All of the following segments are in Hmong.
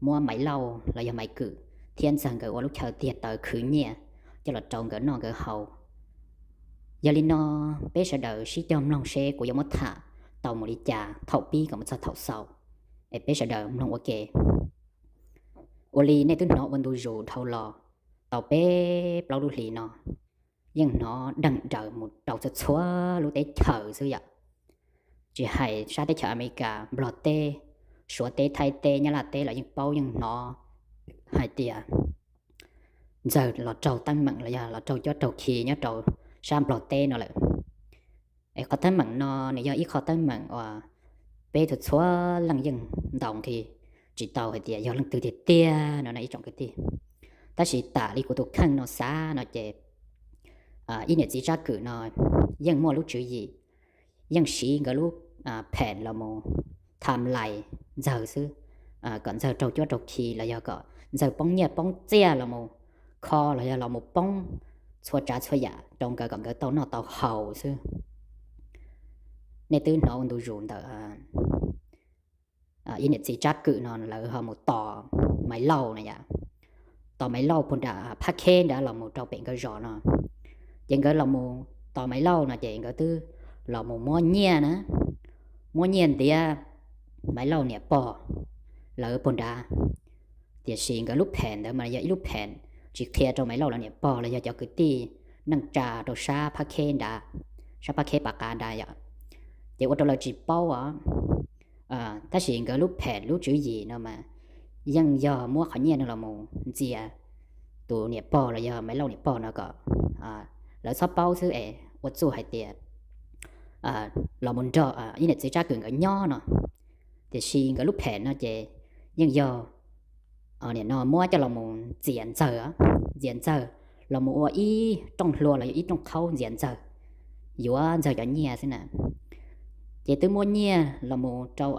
muab Maiv Lauj los yog Maiv Kwm thiab Ntxawg nkawd ua lub chaw tiag tawv khwv nyiaj coj los rau nkawd noj nkawd haus. Yog li no, peb sawv daws sib cog mloog seb kuv yuav muab tham tau mus li cas thaum pib kom mus txog thaum xaus. Es peb sawv daws mloog ua ke. Ua li nej twb hnov ua ntu zus dhau los tau peb plaub lub hlis no, yeej hnov deeg daws mus rau txhua txhua lub teb chaws xwb yom. Tsis hais sab teb chaws Amelikas, Nplog teb, Suav teb, Thaib teb, Nyab Laj teb los yeej paub yeej hnov hais tias Ntxawg los raug teeb meem los yog los raug cuab raug khi nyob rau sab Nplog teb no lawm. Es qhov teeb meem no nws yog ib qho teeb meem uas peb txhua txhua leej yeej ntaus nqi tsis tau hais tias yog leej twg tiag tiag no na ib tsoom kwv tij. Tab sis tam li kuv tus kheej no xav no ces ib niam txiv Tsab Kwm no yeej muaj lub tswv yim, yeej siv nkawd lub phem los mus tham lais Ntxawg xwb, kom Ntxawg raug cuab raug khi los yog kom Ntxawg poob nyiaj poob txiaj los mus kho los yog los mus poob txhua tsav txhua yam rau nkawd kom nkawd tau noj tau haus xwb. Nej twb hnov ua ntu zus ntawm ib niam txiv Tsab Kwm no lawv ho mus tos Maiv Lauj na yom, tos Maiv Lauj puag nram Phab Kheb nrad los mus rau pem nkawd zos no. Ces nkawd los mus tos Maiv Lauj no ces nkawd twb los mus muab nyiaj na, muab nyiaj ntiav Maiv Lauj niam pog lawv puag nrad. Tiam sis nkawd lub phem ntawd mas yog ib lub phem tsis qhia rau Maiv Lauj lawv niam pog los yog cov kwv tij neej tsa rau sab Phab Kheb nrad, sab Phab Kheb Pas Qav nrad yom. Ces ua rau lawv tsis paub os. Tab sis nkawd lub phem lub tswv yim no mas yeej yog muab qhov nyiaj no los mus ntxias tus niam pog los yog Maiv Lauj niam pog no kom lawv txhob paub xwb es ua txuj hais tias los mus nrog ib niam txiv Tsab Kwm nkawd nyob no. Tiam sis nkawd lub phem no ces yeej yog nim no muab coj los mus ntxias Ntxawg, ntxias Ntxawg los mus ua ib rooj hlua los yog ib rooj qhaub ntxias Ntxawg, yuav Ntxawg cov nyiaj xwb na. Ces twb muab nyiaj los mus rau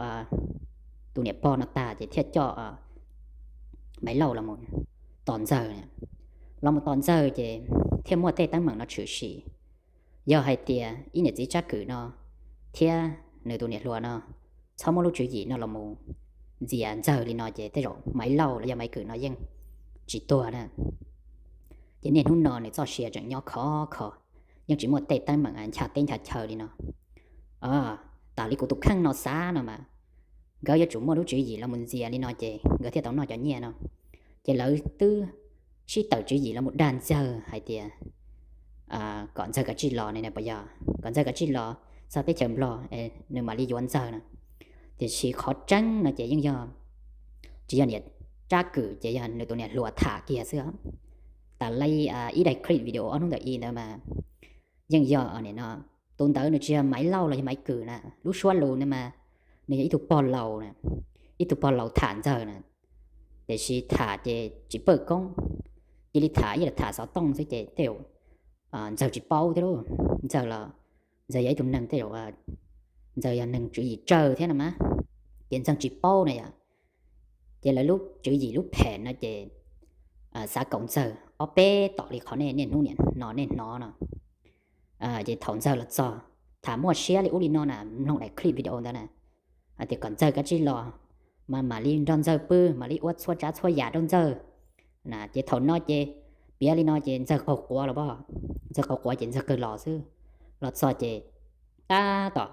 tus niam pog no tag ces thiaj coj Maiv Lauj los mus tos Ntxawg. Los mus tos Ntxawg ces thiaj muaj tej teeb meem no tshwm sim. Yog hais tias ib niam txiv Tsab Kwm no thiab nws tus niam hluas no txhob muab lub tswv yim no los mus ntxias Ntxawg li no ces tej zaum Maiv Lauj los yog Maiv Kwm no yeej tsis tuag na. Ces niaj hnub no nws txoj sia tseem nyob khov kho, yeej tsis muaj tej teeb meem ncha teb ncha chaw li no. Tam li kuv tus kheej no xav no mas, nkawd yuav tsum muaj lub tswv yim los mus ntxias li no ces nkawd thiaj tau noj cov nyiaj no. Ces lawv twb sib tawm tswv yim los mus dag Ntxawg hais tias kom Ntxawg kav tsij los ne, puas yog kom Ntxawg kav tsij los txog teb chaws Nplog nws mam li yuav Ntxawg no. Tiam sis qhov tseeb no ces yeej yog tsis yog niam Tsab Kwm, ces yog nws tus niam hluas tham kiag xwb. Tas li ib daim clip video ob hnub ntawm i ntawd mas yeej yog no, tus ntawd nws tsis yog Maiv Lauj los yog Maiv Kwm na, lub suab lus ntawd mas nws yog ib tug pog laus, ib tug pog laus tham Ntxawg na. Tiam sis tham ces tsis pawj koob, cia li tham ib yam li tham xov tooj xwb ces tej zaum Ntxawg tsis paub thiab lauj. Ntxawg los Ntxawg yog ib tug neeg tej zaum Ntxawg yog neeg tswv yim tsawg thiab no mas, ces Ntxawg tsis paub na yom. Ces lawv lub tswv yim lub phem no ces xav kaum Ntxawg ob peb tom li qhov nej niaj hnub niam no nej hnov no. Ces thaum Ntxawg los txog, tham muaj siab li ub li no na, mloog daim clip video ntawd na, hais tias kom Ntxawg kav tsij los, mas mam li nrog Ntxawg pw, mam li ua txhua tsav txhua yam rau Ntxawg na. Ces thaum no ces piav li no ces Ntxawg qaug quav los pom, Ntxawg qaug quav ces Ntxawg kawg los xwb. Los txog ces tab tom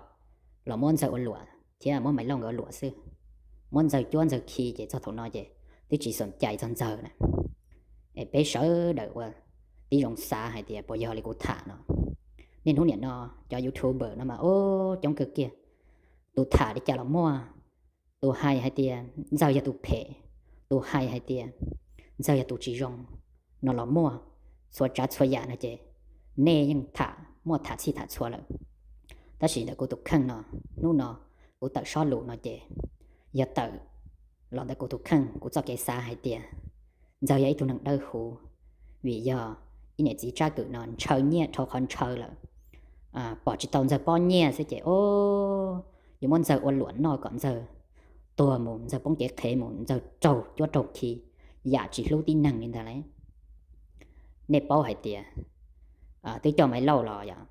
los muab Ntxawg ua luam thiab muab Maiv Lauj nkawd ua luam xwb, muab Ntxawg cuab Ntxawg khi ces txog thaum no ces twb tsis xoom cai txog Ntxawg na. Es peb sawv daws ua tib zoo xav hais tias puas yog li kuv tham no. Niaj hnub niam no cov YouTuber no mas ub coob kawg kiag, tus tham li cas los muaj, tus hais hais tias Ntxawg yog tus phem, tus hais hais tias Ntxawg yog tus tsis zoo no los muaj, txhua tsav txhua yam no ces nej yeej tham muaj tham txhij tham txhua lawm. Tab sis ntawm kuv tus kheej no, hnub no kuv tawm sob lus no ces yog tawm los ntawm kuv tus kheej kuv txoj kev xav hais tias Ntxawg yog ib tug neeg dawb huv, vim yog ib niam txiv Tsab Kwm no ntshaw nyiaj dhau qhov ntshaw lawm, pom tsis tau Ntxawg pob nyiaj xwb ces yuav muab Ntxawg ua luam noj kom Ntxawg tuag mus, Ntxawg poob kev qhev mus, Ntxawg raug cuab raug khi yam tsis hlub tib neeg li ntawd lauj. Nej paub hais tias twb coj Maiv Lauj los yom,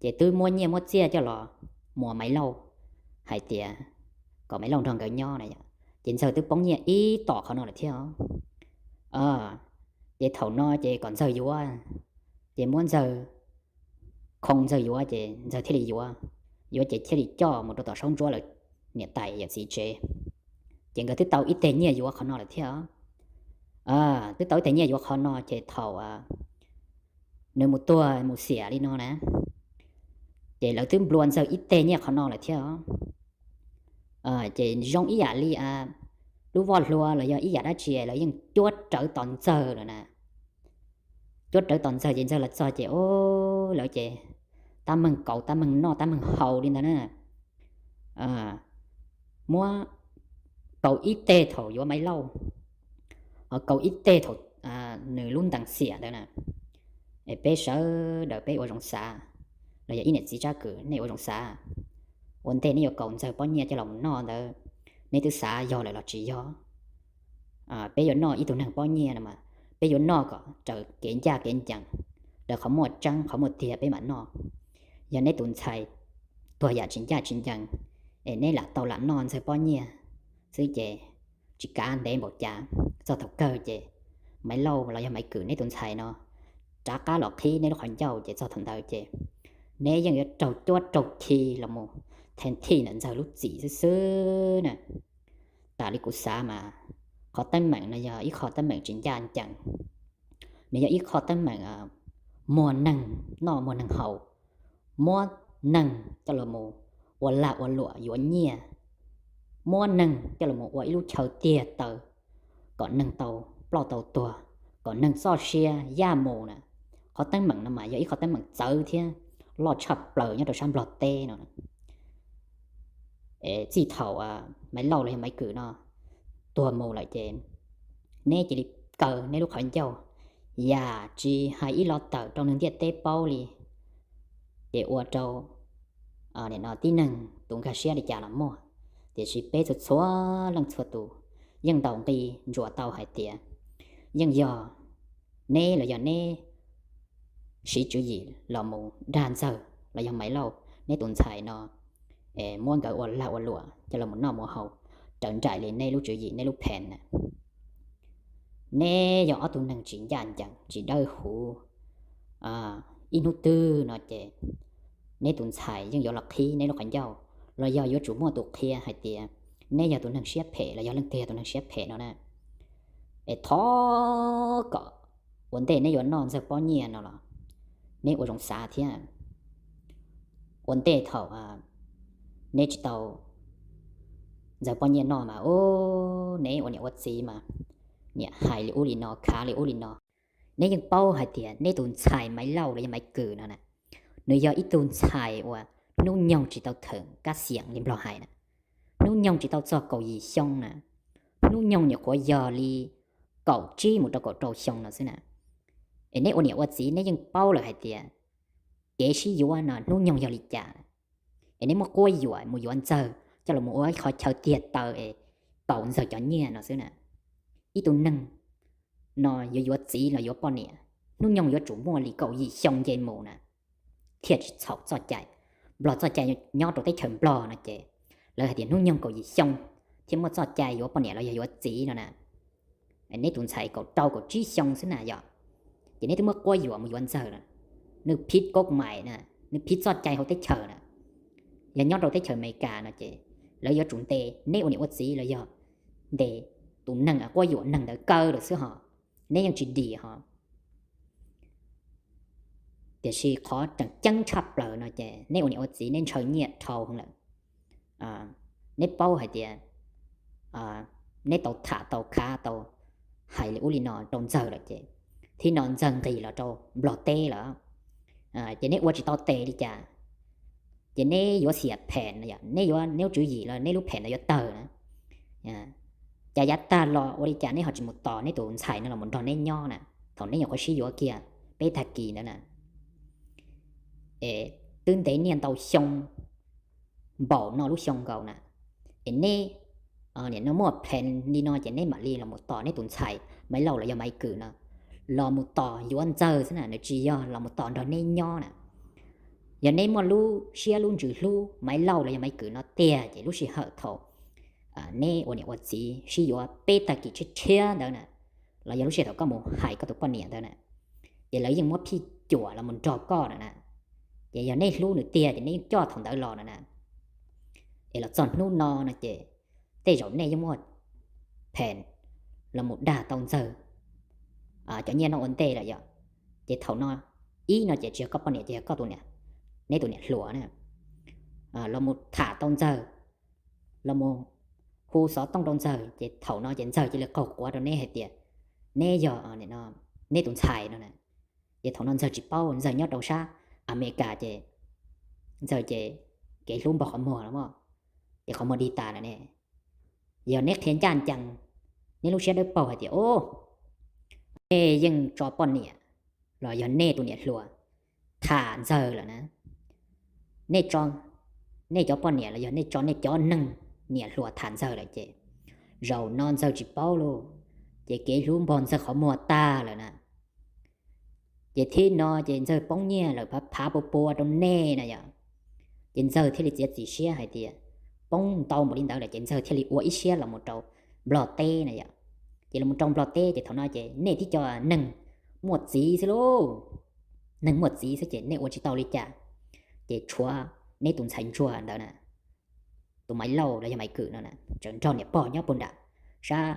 ces twb muab nyiaj muab txiaj coj los muas Maiv Lauj hais tias kom Maiv Lauj nrog nkawd nyob na yom, Ces Ntxawg twb poob nyiaj ib tom qhov no lawm thiab. Ces thaum no ces kom Ntxawg yuav, ces muab Ntxawg, khoo Ntxawg yuav ces Ntxawg thiaj li yuav, yuav ces thiaj li coj mus rau tom saub ntsuab lawv niam tais yawm txiv tsev. Ces nkawd twb tau ib teg nyiaj yuav qhov no lawm thiab. Twb tau ib teg nyiaj yuav qhov no ces thaum nws mus tuag mus xiam li no na, ces lawv twb nplua Ntxawg ib teg nyiaj qhov no lawm thiab. Ces zoo ib yam li lub voj hlua los yog ib yam dab tsi lawv yeej cuab rawv tos Ntxawg lawm na. Cuab rawv tos Ntxawg ces Ntxawg los txog ces, o, lawv ces tab meeg kauv tab meeg noj tab meeg haus li ntawd na. Muab kaus ib teg thaum yuav Maiv Lauj, ho kaus ib teg thaum nws lub ntees xiam ntawd na. Es peb sawv daws peb ua zoo xav, los yog ib niam txiv Tsab Kwm nej ua zoo xav, ua ntej neb yuav kaus Ntxawg pob nyiaj coj los noj ntawd, neb twb xav yog lawm los tsis yog? Peb yuav noj ib tug neeg pob nyiaj no mas peb yuav noj kom raws kev ncaj kev ncees, raws qhov muaj tseeb qhov muaj tiag peb mam noj. Yog neb tus ntxhais tuag yam tsis ncaj tsis ncees, es neb lam tau lam noj Ntxawg pob nyiaj xwb ces tsis kav ntev npaum cas, txog thaum kawg ces Maiv Lauj los yog Maiv Kwm neb tus ntxhais no rov qab los qhib neb lub qhov ncauj ces txog thaum ntawd ces neb yeej yuav raug cuab raug khi los mus then thij ntawm Ntxawg lub txim xwb xwb na. Tas li kuv xav mas qhov teeb meem no yog ib qho teeb meem tsis ncaj ncees. Nws yog ib qho teeb meem muag neeg noj muag neeg haus, muab neeg coj los mus ua lag ua luam yuav nyiaj, muab neeg coj los mus ua ib lub chaw tiag taw kom neeg tau ploj tau tuag, kom neeg txoj sia yaj mus na. Qhov teeb meem no mas yog ib qho teeb meem txawv thiab loj tshaj plaws nyob rau sab Nplog teb no. Txij thaum Maiv Lauj los yog Maiv Kwm no tuag mus lawm ces neb cia li kaw neb lub qhov ncauj, yam tsis hais ib lo tawm rau neeg ntiaj teb paub li, ces ua rau nim no tib neeg tus nkag siab li cas los muaj. Tiam sis peb txhua txhua leej txhua tus yeej ntaus nqi ntsuas tau hais tias yeej yog neb los yog neb siv tswv yim los mus dag Ntxawg los yog Maiv Lauj neb tus ntxhais no, muab nkawd ua lag ua luam coj los mus noj mus haus raws nraim li neb lub tswv yim neb lub phees na. Neb yog ob tug neeg tsis ncaj ncees tsis dawb huv, ib hnub twg no ces neb tus ntxhais yeej yuav los qhib neb lub qhov ncauj, los yog yuav tsum muaj tus qhia hais tias neb yog tus neeg siab phem los yog leej twg yog tus neeg siab phem no na. Es thov kom ua ntej neb yuav noj Ntxawg pob nyiaj no los neb ua zoo xav thiab. Ua ntej thaum neb tsis tau Ntxawg pob nyiaj noj mas ub, neb ua niam ua txiv mas niam hais li ub li no khav li ub li no. Neb yeej paub hais tias neb tus ntxhais Maiv Lauj los yog Maiv Kwm no na, nws yog ib tug ntxhais uas hnub nyoog tsis tau theem kab xiam li Nplog hais na, hnub nyoog tsis tau txog kaum yim xyoo na, hnub nyoog nyuam qhuav yog li kaum tsib mus rau kaum rau xyoo no xwb na. Es neb ua niam ua txiv neb yeej paub lawm hais tias kev sib yuav no hnub nyoog yog li cas, es neb muab quab yuam mus yuav Ntxawg coj los mus ua ib qho chaw tiag taw es kaus Ntxawg cov nyiaj no xwb na. Ib tug neeg no yuav yuav txiv los yuav poj niam, hnub nyoog yuav tsum muaj li kaum yim xyoo nce mus na, thiaj tsis txhaum txoj cai. Nplog txoj cai nyob rau teb chaws Nplog no ces lawv hais tias hnub nyoog kaum yim xyoo thiaj muaj txoj cai yuav poj niam los yog yuav txiv no na. Neb tus ntxhais kaum rau kaum tsib xyoo xwb na yom, ces neb twb muab quab yuam mus yuav Ntxawg lawm. Nws phiv kob mais na, nws phiv txoj cai hauv teb chaws na. Yog nyob rau teb chaws Amelikas no ces lawv yuav tsum ntes neb ua niam ua txiv los yog ntes tus neeg quab yuam neeg ntawd kaw lawm xwb ho, neb yeej tsis dim ho. Tiam sis qhov tseem ceeb tshaj plaws no ces neb ua niam ua txiv neb ntshaw nyiaj dhau heev lawm. Neb paub hais tias neb tau tham tau khav tau hais li ub li no rau Ntxawg lawm ces thib no Ntxawg nqis los rau Nplog teb lawm, ces neb ua tsis tau tes li cas, ces neb yuav xiam phem no, neb yuav, neb lub tswv yim los neb lub phem ntawd yuav tawg na. Cas yav tag los ua li cas neb ho tsis mus tos neb tus ntxhais no los mus nrog neb nyob na, thaum neb nyuam qhuav sib yuav kiag peb tag kis ntawd na. Es twb ntev niaj ntau xyoo npaum no lub xyoo nkaus na, es neb nim no muaj phem li no ces neb mam li los mus tos neb tus ntxhais Maiv Lauj los yog Maiv Kwm no los mus tos yuav Ntxawg xwb na, nws tsis yog los mus tos nrog neb nyob na. Yog neb muaj lub siab lub ntsws hlub Maiv Lauj los yog Maiv Kwm no tiag ces lub sij hawm thaum neb ua niam ua txiv sib yuav peb tag kis tshiab tshiab ntawd na, los yog lub sij hawm thaum koj mus hais koj tus poj niam ntawd na, ces lawv yeej muab phij cuam los mus nrog koj na na. Ces yog nej hlub nws tiag ces nej yeej coj thaum ntawd los na na. Es los txog hnub no no ces tej zaum nej yeej muaj phem los mus dag tau Ntxawg cov nyiaj noj ua ntej lawm yom. Ces thaum no ib no ces tsis yog koj poj niam ces yog koj tus niam, neb tus niam hluas na, los mus tham tau Ntxawg, los mus hu xov tooj rau Ntxawg, ces thaum no ces Ntxawg cia li qaug quav rau neb hais tias neb yog neb tus ntxhais no na. Ces thaum no Ntxawg tsis paub, Ntxawg nyob rau sab Amelikas ces Ntxawg ces kev hlub npog qhov muag los mas, ces qhov muag dig tas lawm ne. Yog neb qhia ncaj ncees, neb lub siab dawb paug hais tias, o, nej yeej tso poj niam los yog nej tus niam hluas tham Ntxawg lawm na, nej tso nej cov poj niam los yog nej tso nej cov neeg niam hluas tham Ntxawg lawm ces zaum no Ntxawg tsis paub lauj, ces kev hlub npog Ntxawg qhov muag tag lawm na. Ces thib no ces Ntxawg poob nyiaj lawm phav phav pua pua rau nej na yom. Ces Ntxawg thiaj li txiav txim siab hais tias poob ntau npaum li ntawd lawm ces Ntxawg thiaj li ua ib siab los mus rau Nplog teb na yom. Ces los mus rau Nplog teb ces thaum no ces nej tib co neeg muaj txiv xwb lauj, neeg muaj txiv xwb ces nej ua tsis tau li cas. Ces tshuav neb tus ntxhais ntsuag ntawd na, tus Maiv Lauj los yog Maiv Kwm no na, tseem nrog niam pog nyob puag nram sab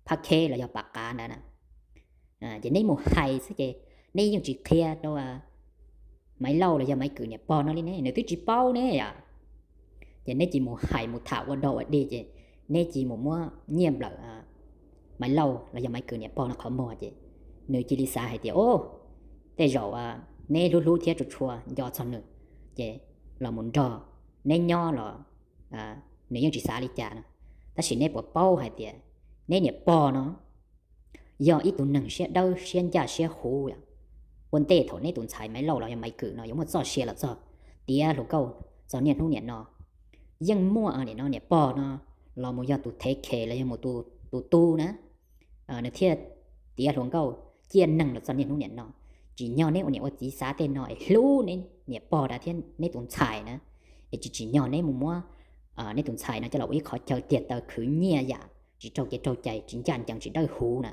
Phab Kheb los yog Pam Qav ntawd na. Ces neb mus hais xwb ces neb yeej tsis qhia rau Maiv Lauj los yog Maiv Kwm niam pog no li ne, nws twb tsis paub ne yom. Ces neb cia li mus hais mus tham ua dog ua dig ces neb cia li mus muab nyiaj nplawm Maiv Lauj los yog Maiv Kwm niam pog no qhov muag ces nws cia li xav hais tias, o, tej zaum neb hlub hlub thiab tshua tshua nco txog nws, ces los mus nrog neb nyob los nws yeej tsis xav li cas no. Tab sis neb puas paub hais tias neb niam pog no yog ib tug neeg siab dawb siab ncaj siab huv yom. Ua ntej thaum neb tus ntxhais Maiv Lauj los yog Maiv Kwm no yuav muaj txoj sia los txog tiav hluas nkauj txog niaj hnub niam no, yeej muaj nim no niam pog no los mus yog tus thev khes los yog mus tus tu na, nws thiaj tiav hluas nkauj ciaj neeg los txog niaj hnub niam no. Tsim nyog neb ua niam ua txiv xav tej no es hlub neb niam pog dab thiab neb tus ntxhais na, es tsis tsim nyog neb mus muab neb tus ntxhais no coj los ua ib qhov chaw tiag taw khwv nyiaj yam tsis raug kev raug cai, tsis ncaj ncees, tsis dawb huv na.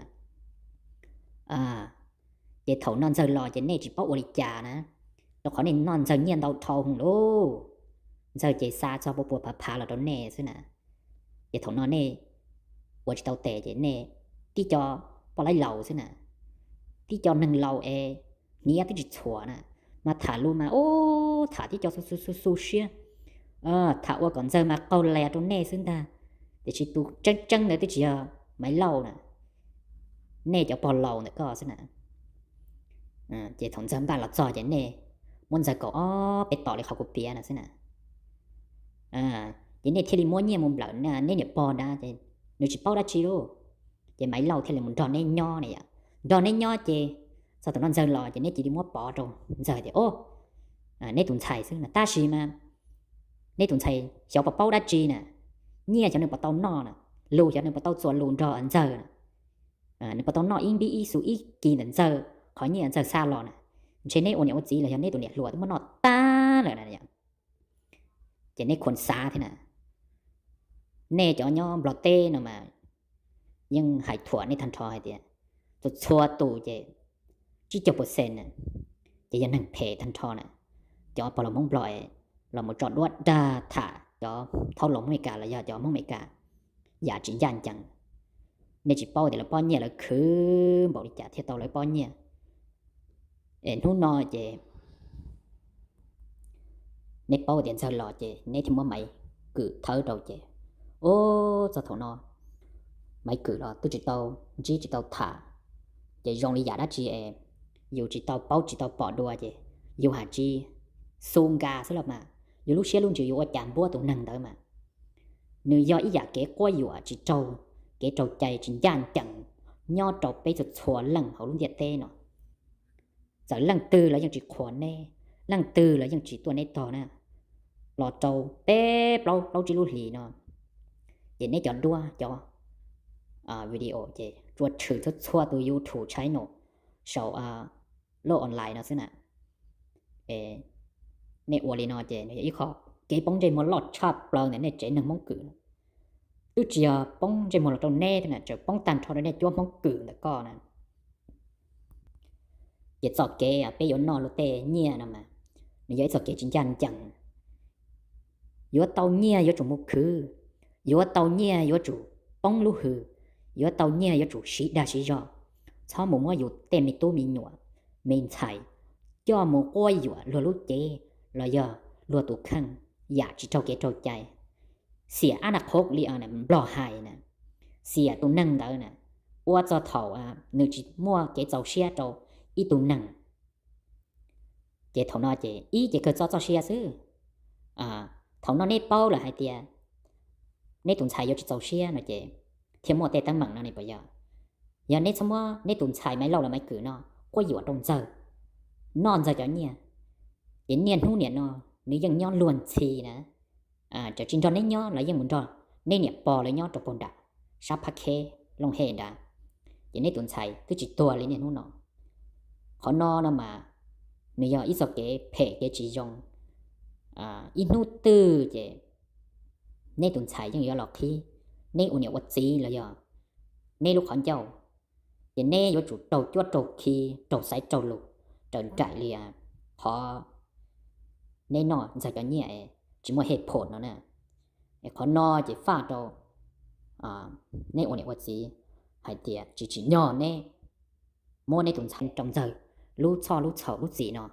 Ces thaum no Ntxawg los ces nej tsis paub ua li cas na, rau qhov nej noj Ntxawg nyiaj ntau dhau hwv lauj. Ntxawg ces xa txog pua pua phav phav los rau nej xwb na. Ces thaum no nej ua tsis tau tes ces nej tib co poj laib laus xwb na, tib co neeg laus es hniav twb tsis txhuam na, mas tham lus mas ub tham tib co xu xu xu siab, tham ua kom Ntxawg mas qaug lis rau nej xwb ntag. Tiam sis tus tseeb tseeb ntawd twb tsis yog Maiv Lauj na, nej cov pog laus ntawm koj xwb na. Ces thaum Ntxawg npaj los txog ces nej muab Ntxawg kaum ob peb tom li qhov kuv piav no xwb na. Ces nej thiaj li muab nyiaj mus nplawm neb niam pog na, ces nws tsis paub dab tsi lauj. Ces Maiv Lauj thiaj li mus nrog neb nyob ne yom. Nrog neb nyob ces txog thaum no Ntxawg los ces neb cia li muab pov rau Ntxawg tias, o, neb tus ntxhais xwb na, tab sis mas neb tus ntxhais xyov puas paub dab tsi na, nyiaj xyov nws puas tau noj na, lus xyov nws puas tau txuas lus nrog Ntxawg na, nws puas tau noj ib npib ib xu ib kis ntawm Ntxawg qhov nyiaj Ntxawg xa los na. Ntshe neb ua niam ua txiv los yog neb tus niam hluas twb muab noj tag lawm na. Ces neb khuam xav thiab na, nej cov nyob Nplog teb no mas yeej hais thuam nej tag nrho hais tias txhua txhua tus ces tsib caug percent na ces yog neeg phem tag nrho na. Cov pog laus Hmoob Nplog los mus tso duab dag tham cov thaub laus Hmoob Meskas los yog cov Hmoob Meskas yam tsis ncaj ncees. Nej tsis paub tias lawv pob nyiaj lawv khwv npaum li cas thiaj tau lawv pob nyiaj. Es hnub no ces neb paub tias Ntxawg los ces neb thiaj muab Maiv Kwm thawb rau ces, ub, txog thaum no Maiv Kwm los twb tsis tau ntsib tsis tau tham. Ces zoo li yam dab tsi es yus tsis tau paub tsis tau pom dua ces yus hais tsis xu nka xwb los mas, yus lub siab lub ntsws yus ua cas npuab tus neeg ntawd mas. Nws yog ib yam kev quab yuam tsis raug kev raug cai tsis ncaj ncees nyob rau peb txhua txhua leej hauv lub ntiaj teb no. Txawm leej twg los yeej tsis qhuas neb, leej twg los yeej tsis tuaj neb tog na. Los rau peb plaub plaub tsib lub hlis no ces neb cov duab cov video ces tsuas tshwm txhua txhua tus YouTube channel saum lub online no xwb na. Nej ua li no ces nws yog ib qho kev poob ntsej muag loj tshaj plaws ntawm nej tsev neeg Hmoob Kwm. twb tsis yog poob ntsej muag los rau neb thiab na, tseem poob tag nrho rau nej cuab Hmoob Kwm ntawm koj na. Ces txoj kev peb yuav noj luag tej nyiaj no mas nws yog ib txoj kev tsis ncaj ncees. Yuav tau nyiaj yuav tsum mus khwv, yuav tau nyiaj yuav tsum poob lub hws, yuav tau nyiaj yuav tsum siv dag siv zog. Txhob mus muab yus tej me tub me nyuam, me ntxhais coj mus quab yuam luag lub cev los yog luag tus kheej yam tsis raug kev raug cai. Xiam ab na qhov li Nplog hais na, xiam tus neeg ntawd na, ua txog thaum nws tsis muaj kev txaus siab rau ib tug neeg. Ces thaum no ces ib ces kawg txob txoj sia xwb. Thaum no neb paub lawm hais tias neb tus ntxhais yuav tsis txaus siab no ces thiaj muaj tej teeb meem no ne puas yog? Yog neb txhob muab neb tus ntxhais Maiv Lauj los Maiv Kwm no quab yuam rau Ntxawg, noj Ntxawg cov nyiaj, ces niaj hnub niam no nws yeej nyob luag ntxhi na. Txawm tsis nrog neb nyob los yeej mus nrog neb niam pog lawv nyob rau puag nram sab Phab Kheb Looj Hej nrad. Ces neb tus ntxhais twb tsis tuag li niaj hnub no. Qhov no no mas nws yog ib txoj kev phem kev tsis zoo. Ib hnub twg ces neb tus ntxhais yeej yuav los qhib neb ua niam ua txiv los yog neb lub qhov ncauj. Ces neb yuav tsum raug cuab raug khi, raug xaiv raug lus raws nraim li qhov neb noj Ntxawg cov nyiaj tsis muaj hej phom no na. Qhov no ces faj rau neb ua niam ua txiv hais tias tsis tsim nyog neb muab neb tus ntxhais rau Ntxawg lub txhoj lub txhaum lub txim no.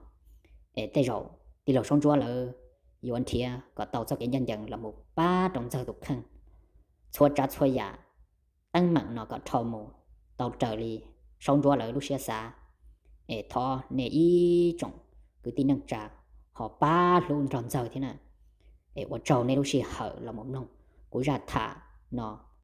Es tej zaum tij laug Saub Ntsuab lawv yuav nrhiav kom tau txoj kev ncaj ncees los mus pab rau Ntxawg tus kheej. Txhua tsav txhua yam teeb meem no kom dhau mus tau raws li Saub Ntsuab lawv lub siab xav. Es thov nej ib tsoom kwv tij neej tsa ho pab hlub nrog Ntxawg thiab na. Es ua tsaug nej lub sij hawm los mus mloog kuv zaj tham no.